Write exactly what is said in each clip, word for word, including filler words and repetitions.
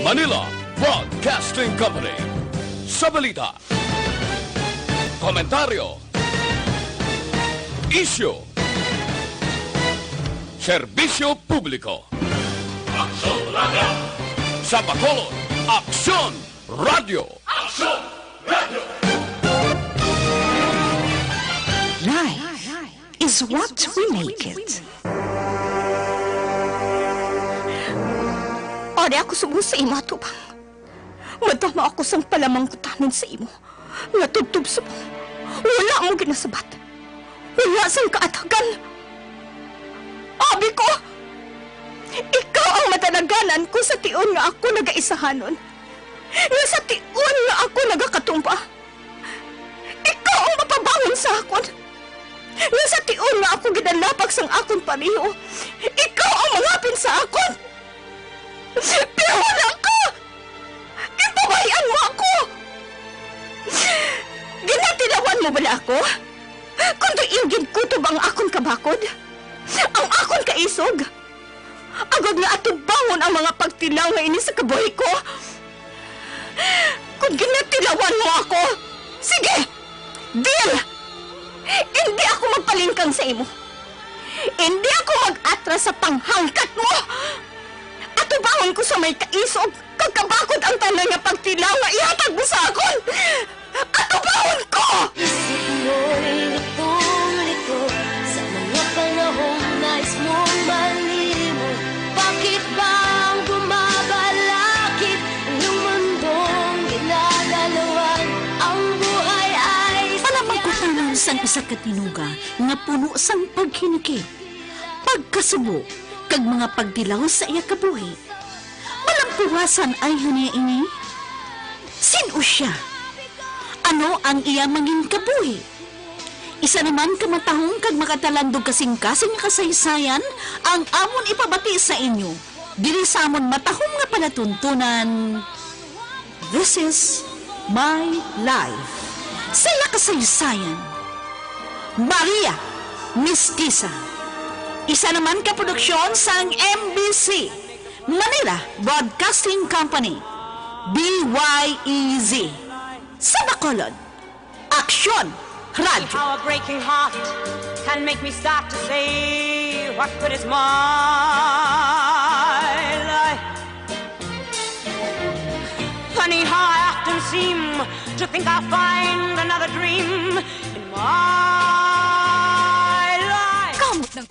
Manila Broadcasting Company. Sa balita, komentaryo, isyu, serbisyo publiko. Aksyon Radio! Sa Bacolod, Aksyon Radio! Aksyon Radio! Life is what we make it. Ari ako subong sa imo atubang. Madama ako sang palamangkutanon sa imo, nga tubtob subong wala mo ginasabat, wala sang kaatagan. Abi ko, ikaw ang madalaganan ko sa tion nga ako nagaisahanon, nga sa tion nga ako nagakatumba. Ikaw ang mapabangon sa akon, nga sa tion nga ako ginalapak sang akon pareho, ikaw ang mangapin sa akon. Pero wala ka! Ginpabay-an mo ako! Ginatilawan mo bala ako? Kon diin ginkutob ang akon kabakod, ang akon kaisog, agod nga atubangon ang mga pagtilaw nga ini sa kabuhi ko? Kon ginatilawan mo ako, sige! Deal! Indi ako magpalingkang sa imo. Indi ako mag-atras sa panghangkat mo. Atubangon ko sa may kaisog kag kabakod ang tanan nga pagtilaw nga ihatag mo sa akon. Atubangon ko! Isip mo'y lutong-luto sa mga panahong nais mong malimot. Bakit ba ang bumabalakid ang iyong mundong ginagalawan? Ang buhay ay Palamangkutanan sang isa ka tinuga nga puno sang paghinikit, pagkasubo, kag mga pagtilaw sa iya kabuhi. Malampuwasan ay hania ini? Sin-o sia? Ano ang iya mangin kabuhi? Isa naman ka matahom kag makatalandog kasing-kasing nga kasaysayan ang amon ipabati sa inyo diri sa amon matahom nga palatuntunan. This is my life. Sa iya kasaysayan, Maria Mestiza. Isa naman ka produksyon sang M B C, Manila Broadcasting Company, B Y E Z. Sa Bacolod, Aksyon Radyo. How a breaking heart can make me start to say, what good is my life? Funny how I often seem to think I'll find another dream in my life. Kamot ng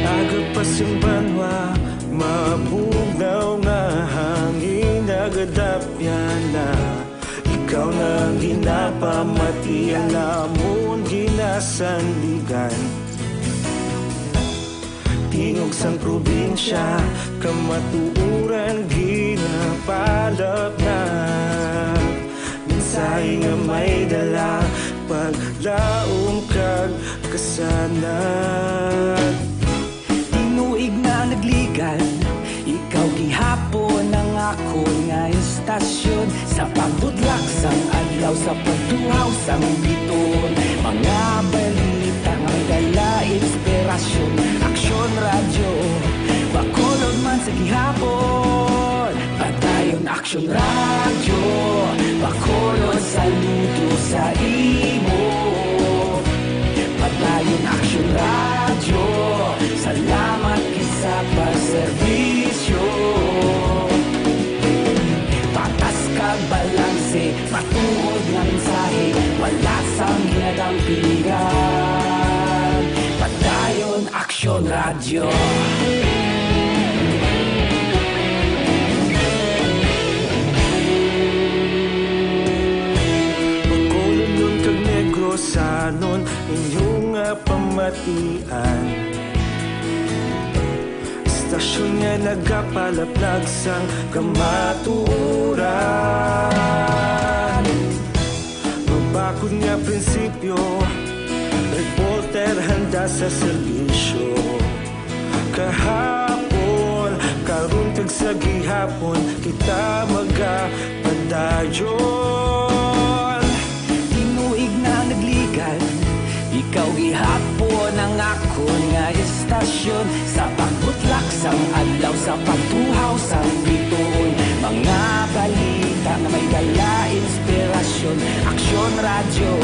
Agapas ang banwa, mabugnaw nga hangin, nagadapyan na. Ikaw na ang ginapamati, ang amon ginasandigan. Di Ug sang probinsya, kamatuoran ginapalapnap. Mensahe nga may dala, paglaom kag kasanag. Tinuig na nagligan, ikaw gihapon ang akon nga istasyon. Sa pagbudlak sang adlaw, sa pagtuhaw sang bituon, mga balita nga may dala inspirasyon. Aksyon Radyo, Bacolod man sa gihapon. Padayon Aksyon Radyo, Bacolod, saludo sa imo. Padayon Aksyon Radyo, salamat gid sa pagserbisyo. Patas kag balanse, matuod nga mensahe, wala sang ginadampigan. Padayon Aksyon Radyo. Bacolodnon kag Negrosanon, inyo nga pamatian. Istasyon nga nagapalaplag sang kamatuoran. Mabakod nga prinsipyo, reporter handa sa serbisyo. Kahapon, karon kag sa gihapon, kita magapadayon. Tinuig na nagligan, ikaw gihapon ang akon nga istasyon. Sa pagbutlak sang adlaw, sa pagtuhaw sang bituon, mga balita nga may dala inspirasyon. Aksyon Radyo,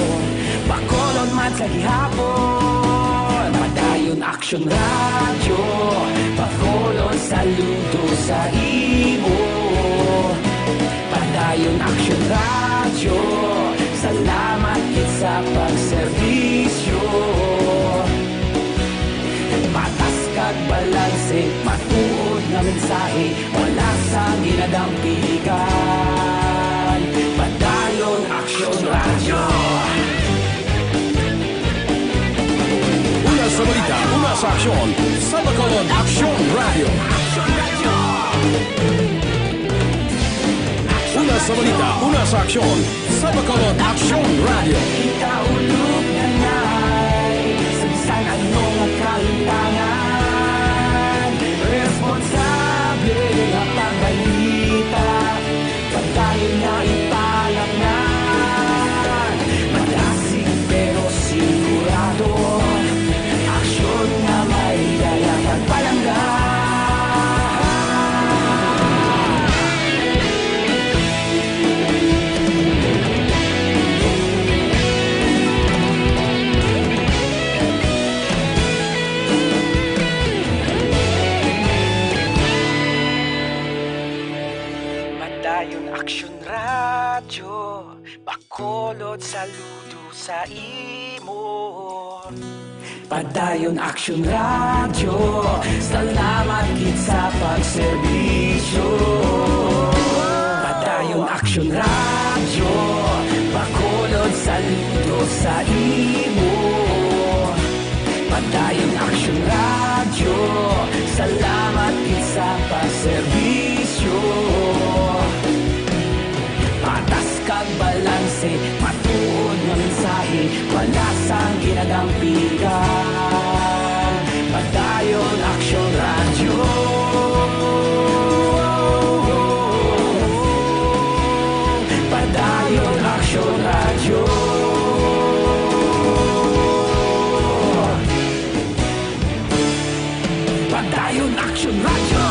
Bacolod man sa gihapon. Padayon Aksyon Radyo, Bacolod, saludo sa imo. Padayon Aksyon Radyo, salamat gid sa pagserbisyo. Patas kag balanse, matuod nga mensahe, wala sang ginadampigan. Padayon Aksyon Radyo. Una sa balita, una sa aksyon, sa Bacolod Aksyon Radyo. Una sa balita, una sa aksyon, sa Bacolod Aksyon Radyo. Kita ulog nanay sa bisan ano nga kalimtangan. Responsable nga pagbalita, padayon na ipalapngan. Madasig pero sigurado, aksyon nga may dala kag palangga. Padayon Aksyon Radyo, Bacolod, saludo sa imo. Padayon Aksyon Radyo, salamat gid sa pagserbisyo. Padayon Aksyon Radyo, Bacolod, saludo sa imo. Padayon Aksyon Radyo, salamat gid sa pagserbisyo. Patas kag balanse, matuod nga mensahe, wala sang ginadampigan. Padayon Aksyon Radyo. Padayon Aksyon Radyo. Padayon Aksyon Radyo.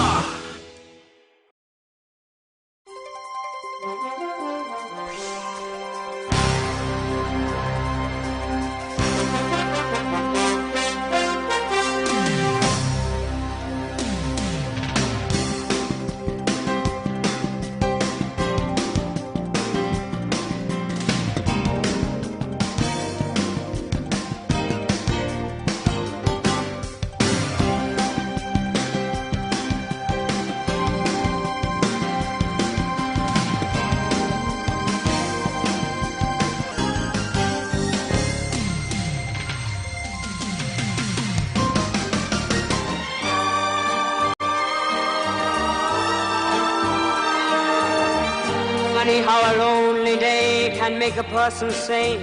Funny how a lonely day can make a person say,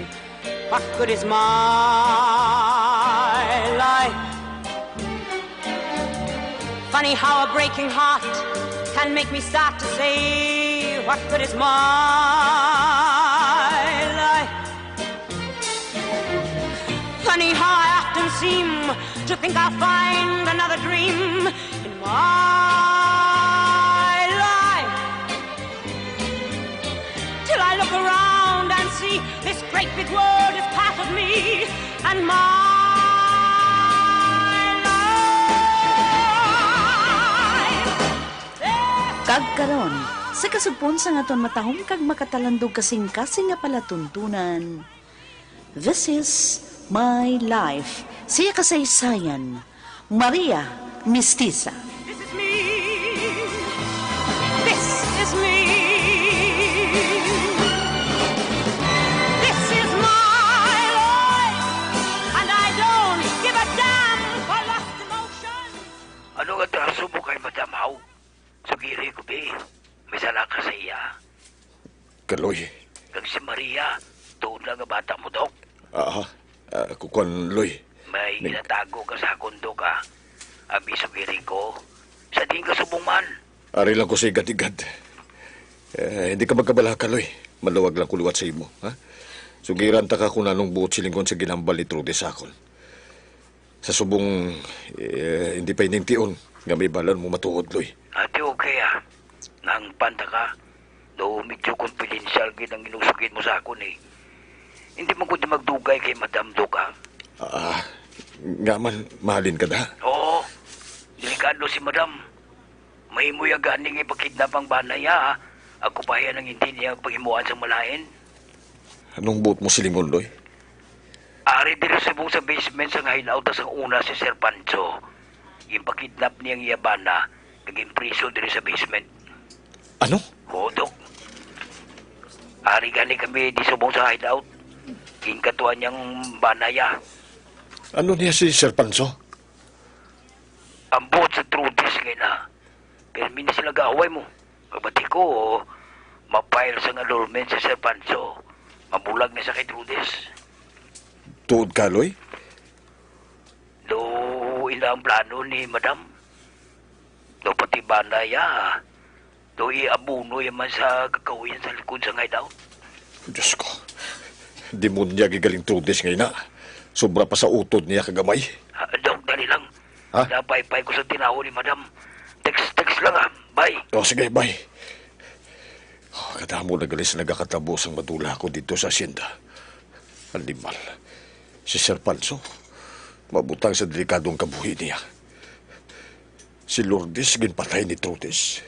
"What good is my life?" Funny how a breaking heart can make me start to say, "What good is my life?" Funny how I often seem to think I'll find another dream in my life, till I look around and see this great big world is part of me and my life. Kag karon, sa kasugpon sang aton matahom kag makatalandog kasing-kasing nga palatuntunan, This is My Life, sa iya kasaysayan, Maria Mestiza. This is me. This is me. This is my life. And I don't give a damn for lost emotions. Ano nga atraso mo kay Madam Haw? Sugiri ko, bi. May sala ka sa iya. Kaloy. Kag si Maria, tuod lang nga bata mo, Dok. Ah, ah, kukuan, Loy. May Ning- ginatago ka sa akon, Dok, ah. Abi, sugiri ko, sa diin ka subong man? Ari lang ko sa igad-igad. Eh, hindi ka magkabalaka, Loy. Maluwag lang ko liwat sa imo, ha? Sugiran ta ka kung anong buot silingon sa ginhambal ni Trudy sa akon. Sa subong, eh, hindi pa ini tion nga may bal-an mo matuod, Loy. Ati, okay, ah. Nahangpan ta ka. Daw medyo confidential gid ang inusugid mo sa akon, eh. Hindi man ko di magdugay kay Madam, Dok, ah. Ah, nga man, mahalin ka da? Oo. Delikado si Madam. Mahimo ya gani nga ipakidnap ang bana ya, ah. Ako pa ya nang hindi niya paghimuan sang malain. Anong buot mo silingon, Loy? Ari diri subong sa basement sang hideout sang una si Sir Pancho. Ginpakidnap niya ang iya bana, kag ginpriso diri sa basement. Ano? Oo, Dok. Ari gani kami di subong sa hideout. Ginkatuan niya ang bana ya. Ano niya si Sir Pancho? Ang buot sa Trudes nga ina. Pero hindi sila gaaway mo. Kabati ko, ma-file sang annulment si Sir Pancho. Mabulag na sa kay Trudes. Tuod ka, Loy? Do, ina ang plano ni Madam. Do, pati bana ya. Do, iabuno ya man sa kakahuyan sa likod sa hideout. Diyos ko. Demonya gigaling Trudes nga ina. Sobra pa sa utod niya kagamay. Ah, Dok, dali lang. Ha? Napaypay ko sa tinawo ni Madam. Text, text lang, ah. Bye. Oh, sige, bye. Oh, kadamo na gali sa nagakatabo sang madula ko dito sa asyenda. Animal. Si Sir Pancho, mabutang sa delikadong kabuhi niya. Si Lourdes ginpatay ni Trudes.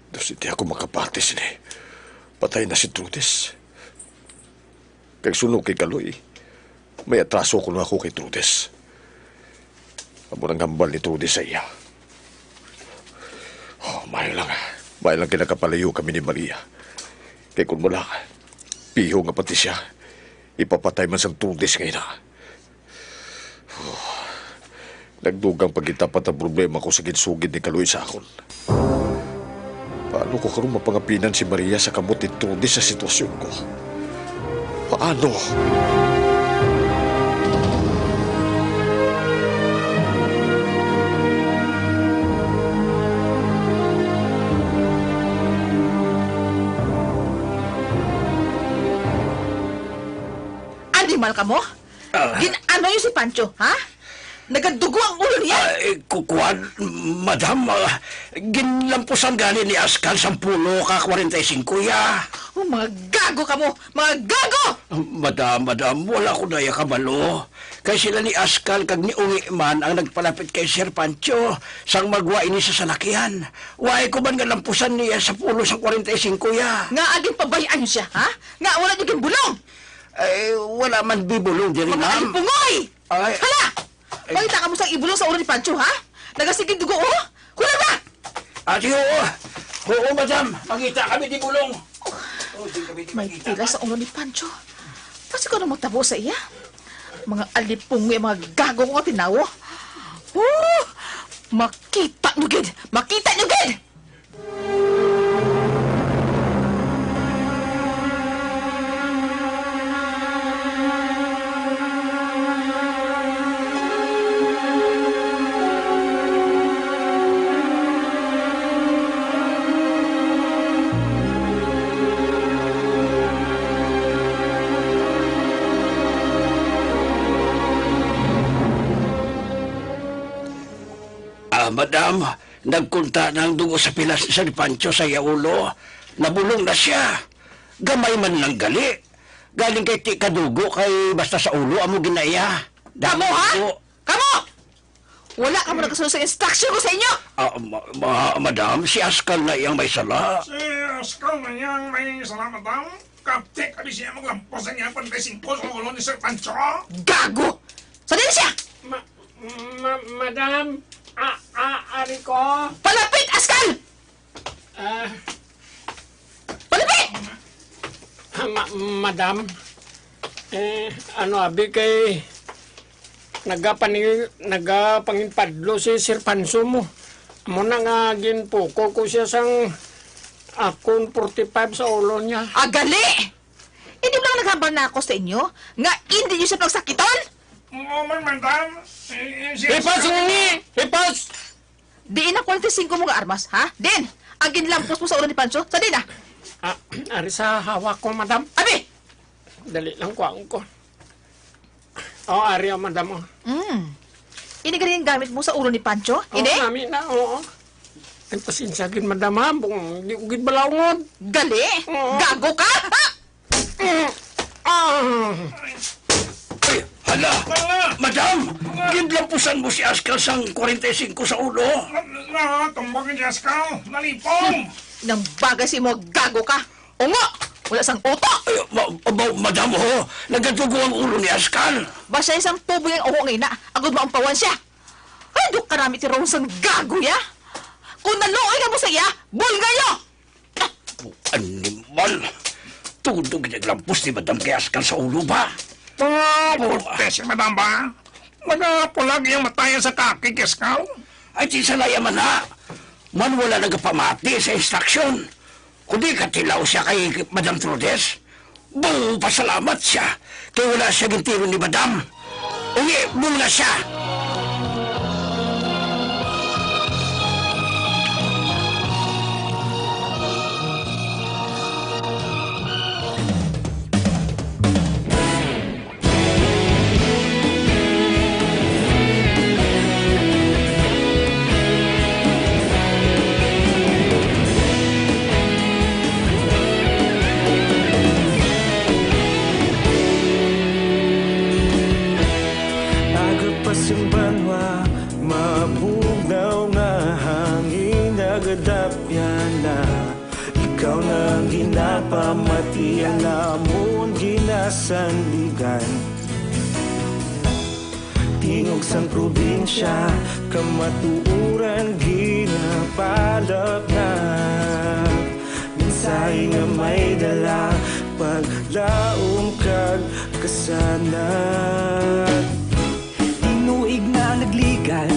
Dos, hindi ako makapati sini. Patay na si Trudes. Kag suno kay Kaloy, may atraso kuno ako kay Trudes. Amo nang hambal ni Trudes sa iya. Oh, maayo lang. Maayo lang kinakapalayo kami ni Maria. Kay kun wala, piho nga pati siya, ipapatay man sang Trudes nga ina. Nagdugang pa gid dapat ang problema ko sa ginsugid ni Kaloy sa akon. Paano ko karon mapangapinan si Maria sa kamot ni Trudy sa sitwasyon ko? Paano? Animal kamo? Ah. Gin-ano niyo si Pancho, ha? Nagadugo ang ulo niya. Ah, eh, ku-, kuwan, madam, ah, ginlampusan gani ni Askal sang pulo ka kwarenta y singko ya. Oh, mga gago kamo! Mga gago! Ah, madam, madam, wala ko daya kabalo. Kay sila ni Askal kag ni Ungi man ang nagpalapit kay Sir Pancho sang magwa ini sa salakyan. Wala ko man nga lampusan niya sa pulo sang kwarenta y singko ya. Ngaa ginpabay-an niyo siya, ha? Ngaa wala niyo ginbulong? Ay, wala man bibulong diri, ma'am. Mga alipungoy! Ay. Hala! Ay. Pangita kamo sang ibulong sa ulo ni Pancho, ha? Nagasigig dugo, oh! Hula ba? Ati, oo. Oo, madam. Mangita kami di bulong. Oh, di kami di may mangita, tira sa ulo ni Pancho. Basi ko na magtabo sa iya. Mga alipungoy, mga gago ko nga tinawo. Oh! Makita nyo gid! Makita nyo gid! Madam, nagkunta na ang dugo sa pilas ni Sir Pancho sa iya ulo. Nabulong na sia. Gamay man lang gali. Galing kay ti kadugo kay basta sa ulo amo ginaiya. Kamo, ha? Dugo. Kamo! Wala kamo nagkasunod sa instruction ko sa inyo! Ah, ma-, ma-, madam, si Askal na iyang may sala. Si Askal na iyang may sala, madam. Kapti kami siya maglampos ang iyang forty-five sa ulo ni Sir Pancho. Gago! Sa din siya! Ma-, ma-, madam, a-, a-, ari ko. Palapit, Askal! Ah. Palapit! Ah, ma-, madam, eh, ano, abi kay nagapani-, nagapanginpadlo si Sir Pancho mo. Amo na nga ginpukol ko siya sang akon forty-five sa ulo niya. Agali! Hindi mo lang naghambal na ako sa inyo nga hindi niyo siya pagsakiton? Oo man, madam. Eh, eh, si Hipas, Askal. Ngani! Hipas! Diin ang forty-five mo nga armas, ha? Diin ang ginlampos mo sa ulo ni Pancho? Sa diin na? Ah, ari sa hawak ko, madam. Abi! Dali lang, kuhaon ko. Oh, ari, oh, madam, oh. Mm. Ini galing ang gamit mo sa ulo ni Pancho? Oh, ini? Nami na, oo. Ay, pasensya gid, madam, ha? Bung, di ko gid balawngon. Gali? Oo. Gago ka? Ha? Mm. Ah. Ay, hala! Hala! Madam! Hala! Ginlampusan mo si Askal sang forty-five sa ulo. Na, na, tumbag ni Askal. Nalipong! Nang bagay sa imo, gago ka! Ungo! Wala sang utok! Ay, ma-, ma-, madam, ho! Nagadugo ang ulo ni Askal! Basta isang tubo yung uho nga ina, agud maumpawan siya! Ay, duk karami ti Rose ang gago ya! Kung naluoy ka mo sa iya, bulgayo! Animal! Tudo ginaglampos ni Madam kay Askal sa ulo ba? Mga pulpe si Madam ba? Nagapulag iyang mataya sa kaki kay Askal? Ay, di salaya man na. Man wala nagapamati sa instruksyon. Kundi katilaw siya kay Madam Trudes. Bung pasalamat siya kay wala siya gintiro ni Madam. Ungi, bung na siya. Aga pa sing banwa, mabugnaw nga hangin, nagadapyan na. Ikaw na ang ginapamati, ang amon ginasandigan. Tingog sang probinsya, kamatuoran ginapalapnap. Mensahe nga may dala, paglaom kag kasanag. Tinuig na nagligad,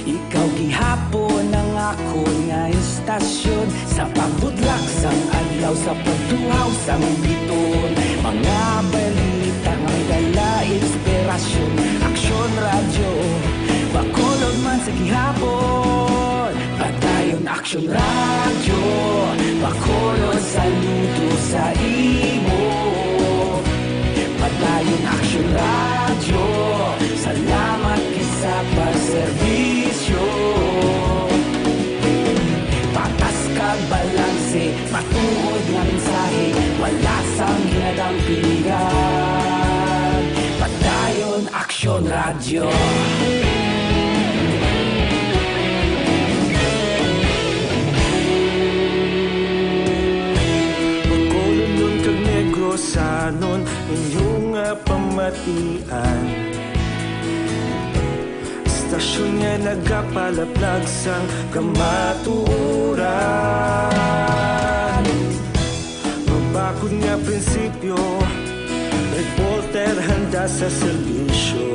ikaw gihapon ang akon nga istasyon. Sa pagbutlak sang adlaw, sa pagtuhaw sang bituon, mga balita nga may dala inspirasyon. Aksyon Radyo, Bacolod man sa gihapon. Padayon Aksyon Radyo, Bacolod, saludo sa imo. Padayon Aksyon Radyo, salamat gid sa pagserbisyo. Patas kag balanse, matuod nga mensahe, wala sang ginadampingan. Padayon Aksyon Radyo. Bacolodnon kag Negrosanon, inyo nga pamatian. Istasyon nga nagapalaplag sang kamatuoran. Mabakod nga prinsipyo, reporter handa sa serbisyo.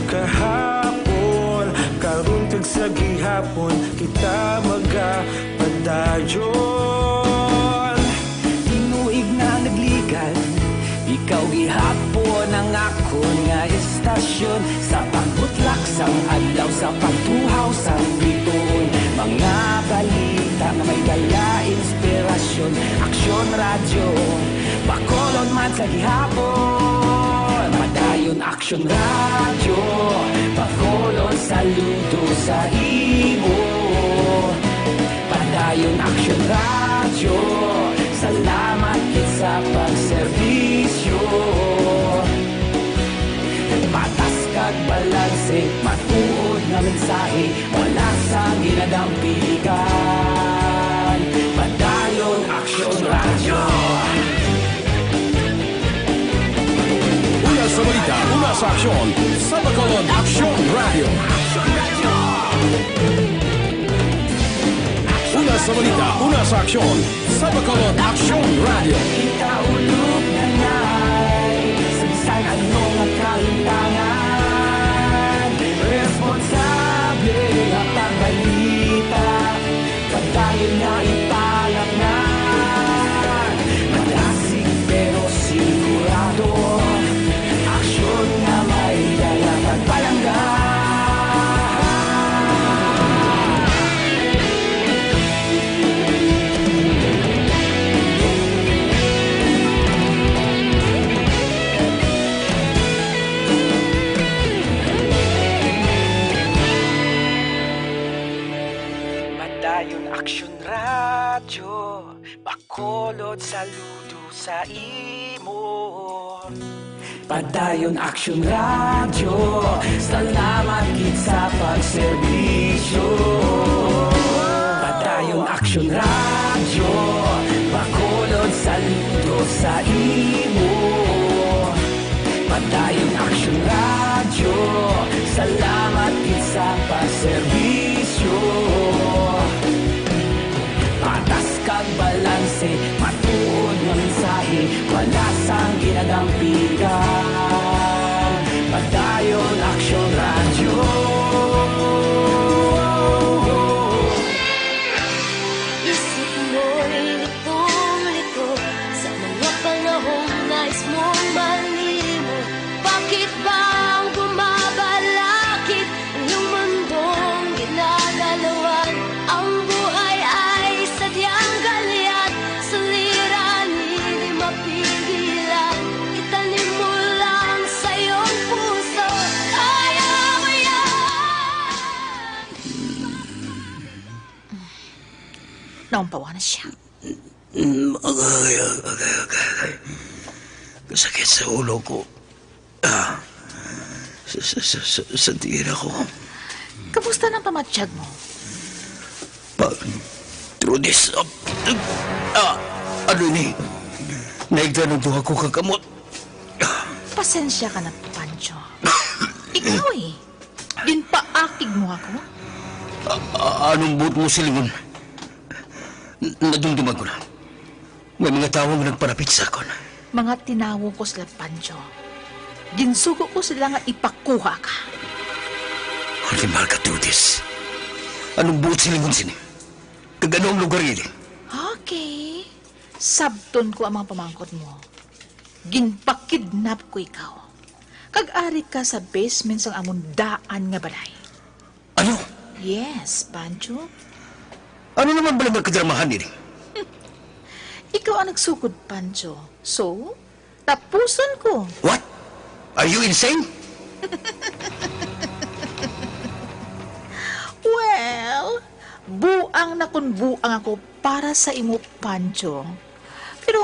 Kahapon, karon kag sa gihapon, kita magapadayon. Tinuig na nagligad, ikaw gihapon ang akon nga istasyon. Sa pagbutlak sang adlaw, sa pagtuhaw sang bituon, mga balita nga may dala inspirasyon. Aksyon Radyo, Bacolod man sa gihapon. Padayon Aksyon Radyo, Bacolod, saludo sa Action Radyo, salamat gid sa pagserbisyo. Patas kag balanse, matuod nga mensahe, wala sang ginadampigan. Padayon Action Radyo. Una sa balita, una sa aksyon, sa Bacolod Action Radio. Una sa balita, una sa aksyon, sa Bacolod Action Radio. Ikaulog na nay, sa bisan ano nga kahitangan, responsable nga pagbalita. Padayon na ipalaknag. Madasig pero sigurado. Aksyon nga may dala kag palangga. Padayon Aksyon Radyo, Bacolod, saludo sa imo. Padayon Aksyon Radyo, salamat gid sa pagserbisyo. Padayon Aksyon Radyo, Bacolod, saludo sa imo. Padayon Aksyon Radyo, salamat gid sa pagserbisyo. Patas kag balanse, matuod nga mensahe, wala sang ginadampigan. Padayon Aksyon Radyo. Isip mo'y litong-lito sa mga panahong nais mong malimot. Bakit ba ang bumabalakid ang iyong mundong ginagalawan? Ang buhay ay sadyang galyat, suliranin di mapigilan. Itanim mo lang sa iyong puso, kaya mo yan. Naumpawan na siya. Mm, agay, agay, agay, agay. Kasakit sa ulo ko. Ah, sa, sa, sa, sa, sa tiyan ako. Kamusta nang pamatyag mo? Pa, Trudis, ah, ah, ano ni? Naigda ng duha ko ka kamot. Pasensya ka na, Pancho. Ikaw eh. Ginpaakig mo ako? A-, a-, anong buot mo silingon? N-, nadumduman ko na. May mga tawo nga nagparapit sa akon. Mga tinawo ko sila, Pancho. Ginsugo ko sila nga ipakuha ka. Animal ka, Trudis. Anong buot silingon sini? Kag ano ang lugar ini? Okay. Sabton ko ang mga pamangkot mo. Ginpakidnap ko ikaw. Kag ari ka sa basement sang amon daan nga balay. Ano? Yes, Pancho. Ano naman bala nga kadramahan ini? Ikaw ang nagsugod, Pancho. So, tapuson ko. What? Are you insane? Well, buang na kun buang ako para sa imo, Pancho. Pero,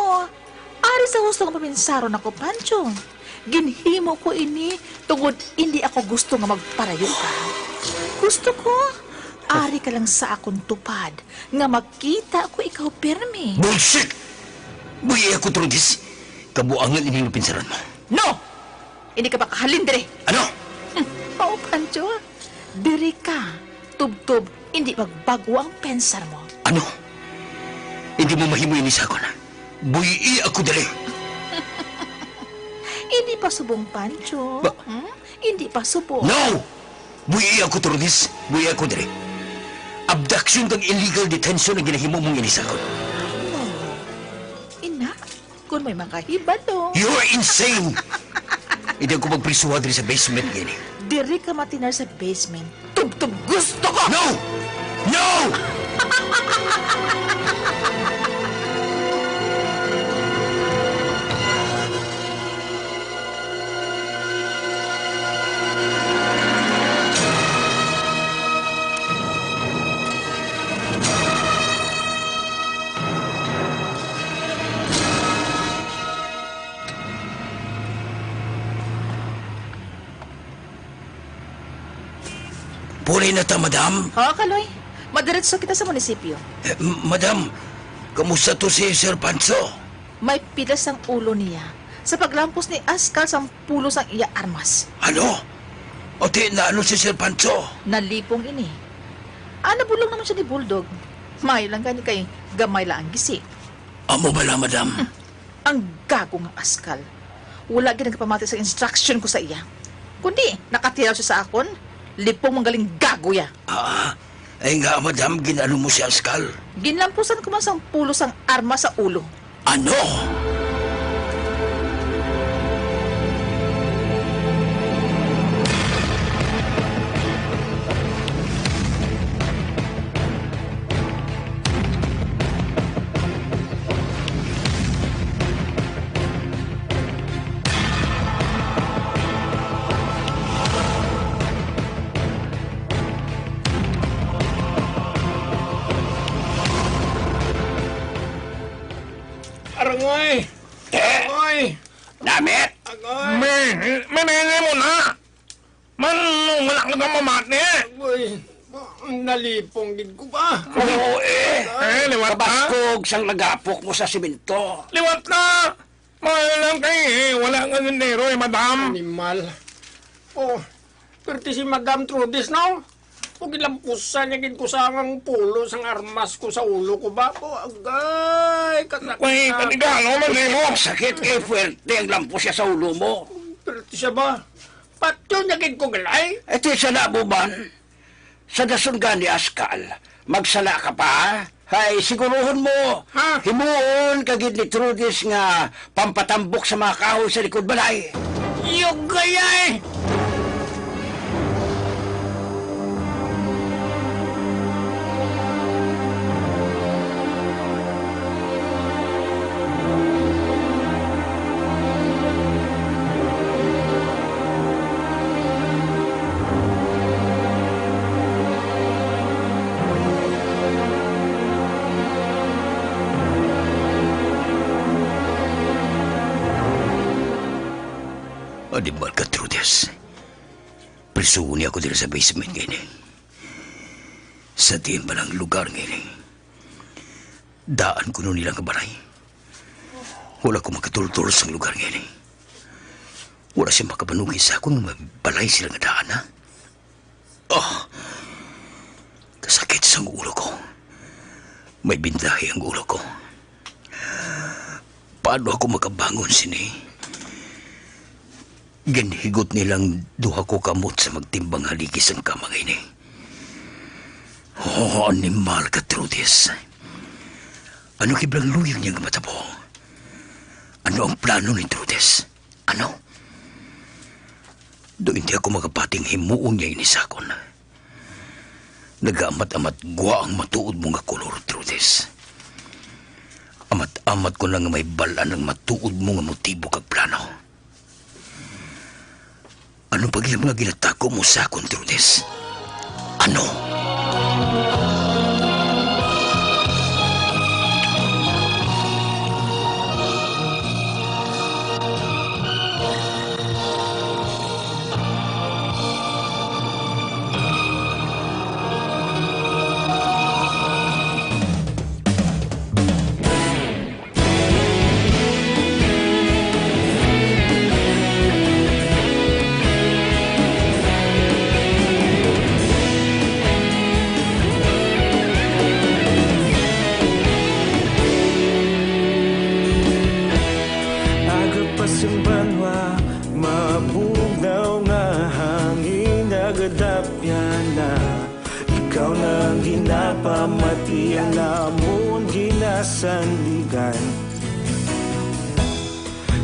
ari sa husto nga paminsaron ako, Pancho. Ginhimo ko ini tungod indi ako gusto nga magparayo ka. Gusto ko, ari ka lang sa akon tupad, nga makita ko ikaw pirmi. Bullshit! Buhi ako, Trudis. Kabuangan ini nga pinsaron mo. No! Hindi ka makahalin diri. Ano? Hmm, mao, Pancho. Diri ka, tubtob, hindi magbago ang pensar mo. Ano? Hindi mo mahimo ini sa akon. Buhii ako diri. Hindi pa subong, Pancho. Ba- Hmm? Hindi pa subong. No! Buhii ako, Trudis. Buhii ako diri. Abduction kag illegal detention ang ginahimo mong ini sa akon. Oh. Ina, kung may makahibalo. You're insane! Hindi ako magprisuha diri sa basement gini. Diri ka matinar sa basement. Tubtob gusto ko! No! No! Uli na ta, madam. Oo, Kaloy. Madiretso kita sa munisipyo. Eh, m-, madam, kamusta to si Sir Pancho? May pilas ang ulo niya sa paglampos ni Askal sang pulo sang iya armas. Ano? O ti, naano si Sir Pancho? Nalipong ini. Ah, nabulong naman siya ni Bulldog. Maayo lang gani kay gamay lang ang gisi. Amo bala, madam? Hmm. Ang gago nga Askal. Wala gid nagapamati sa instruction ko sa iya. Kundi, nakatilaw siya sa akon, lipong manggaling gago ya. Ah, ay nga, madam, gin-ano mo si Askal? Ginlampusan ko man sang pulo sang arma sa ulo. Ano? Arangoy! Eh? Arangoy! Namit! Agoy! May, may nene mo na! Man, wala ka nga mamati! Agoy! Nalipong gid ko ba? Oo, eh. Eh, liwat na. Kabaskog sang nagapok mo sa simento. Liwat na. Mahal lang kay, eh, wala nga dinero, eh, madam. Animal. Oh, perti si Madam Trudis, no? O, gilampusan niya gid ko sang pulo sang armas ko sa ulo ko ba? Oh, agay, kasakit. Uy, na. Kanigano man, eh, mo. Sakit kay puwerte ang lampos siya sa ulo mo. Perti siya ba? Patyon niya gid ko, galay. Eh, ti siya na, buban. Sa dason gani, Askal, magsala ka pa, ha? Hay, siguruhon mo, ha? Himuon ka gid ni Trudis nga pampatambok sa mga kahoy sa likod balay. Yugay ay! Animal ka, Trudis. Prisuhon niya ako diri sa basement nga ini. Sa diin ba ang lugar nga ini? Daan kuno nila nga balay. Wala ko makatultol sa lugar nga ini. Wala siya makabanugi sa akon nga may balay sila nga daan, ha? Oh, kasakit sang ulo ko. May bindahi ang ulo ko. Paano ako makabangon sini? Ginhigot nilang duha ko kamot sa magtimbang haligi sang kama nga ini. Oh, animal ka, Trudis. Ano kiblang luyag niya nga matabo? Ano ang plano ni Trudis? Ano? Do hindi ako makapating himuon niya ini sa akon. Nagaamat-amat gwa ang matuod mo nga kolor, Trudis. Amat-amat ko na nga may bal-an ang matuod mo nga motibo kag plano. Ano pa gid ang mga ginatago mo sa akon, Trudis? Ano? Aga pa sang banwa, mabugnaw nga hangin nagadapyan na. Ikaw na ang ginapamati, ang amon ginasandigan.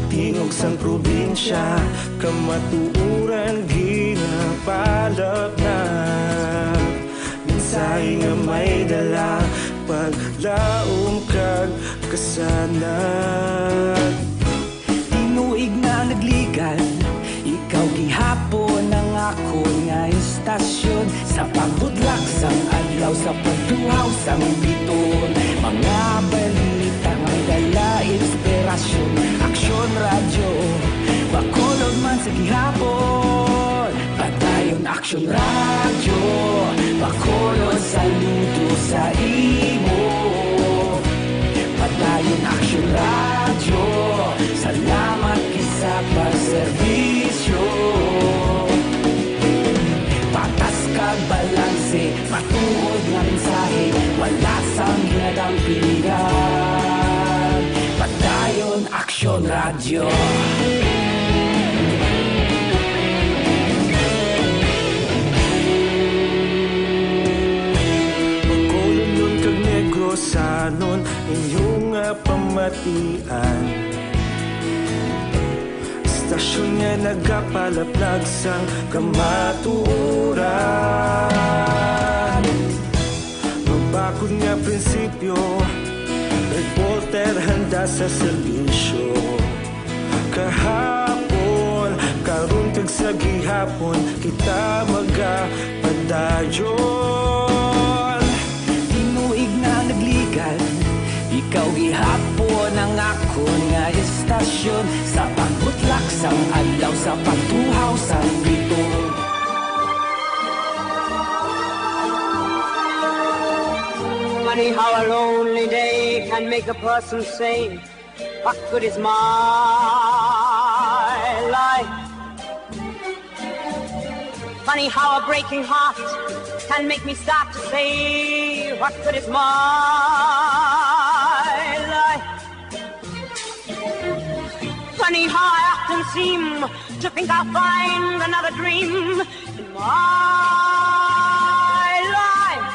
Tingog sang probinsya, kamatuoran ginapalapnat. Mensahe nga may dala, paglaom kag kasanag. Tinuig na nagligan, ikaw gihapon ang akon nga istasyon. Sa pagbudlak sang adlaw, sa pagtuhaw sang biton, mga balita nga may dala inspirasyon. Aksyon Radyo, Bacolod man sa gihapon. Padayon Action Radio, Bacolod, saludo sa imo. Padayon Action Radio, salamat gid sa pagserbisyo. Patas kag balanse, matuod nga mensahe, wala sang ginadampingan. Padayon Action Radio. Bacolodnon kag Negrosanon, inyo nga pamatian. Estasyon nga nagapalaplag sang kamatuoran. Mabakod nga prinsipyo, reporter handa sa serbisyo. Kahapon, karon kag sa gihapon, kita magapadayon. Tinuig na nagligad, ikaw gihapon ang akon nga estasyon. Sa pagbutlak sang adlaw, sa pagtuhaw sang bituon. Funny how a lonely day can make a person say, "What good is my life?" Funny how a breaking heart can make me start to say, "What good is my life?" Funny how I often seem to think I'll find another dream in my life,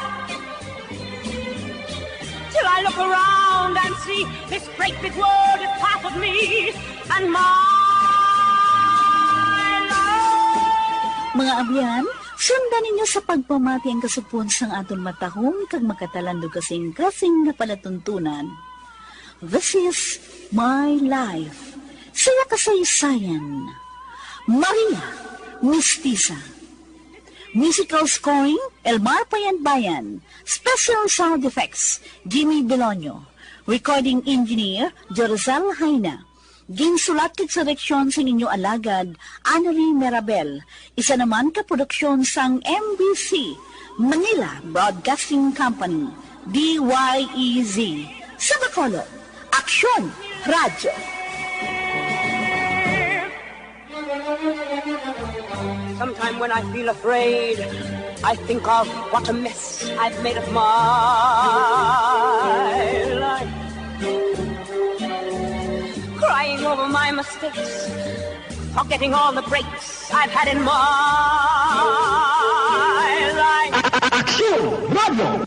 till I look around and see this great big world is part of me and my life. Mga abyan, sundan ninyo sa pagpamati ang kasugpon sang aton matahom kag makatalandog kasing-kasing nga palatuntunan. This is My Life. Saya kasaysayan. Maria Mestiza. Musical scoring, Elmar Payanbayan. Special sound effects, Jimmy Belonio. Recording engineer, Jorzel Jaina. Ginsulat kag sa direksyon sang inyo alagad, Annery Mirabel. Isa naman ka produksyon sang M B C, Manila Broadcasting Company, D Y E Z. Sa Bacolod, Aksyon Radyo. Sometime when I feel afraid, I think of what a mess I've made of my life. Crying over my mistakes, forgetting all the breaks I've had in my life. Action Radio!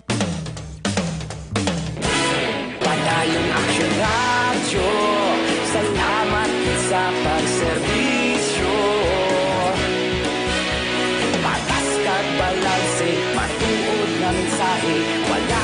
Padayon Action Radio, salamat sa pagserbisyo. Patas kag balanse, matuod nga mensahe, wala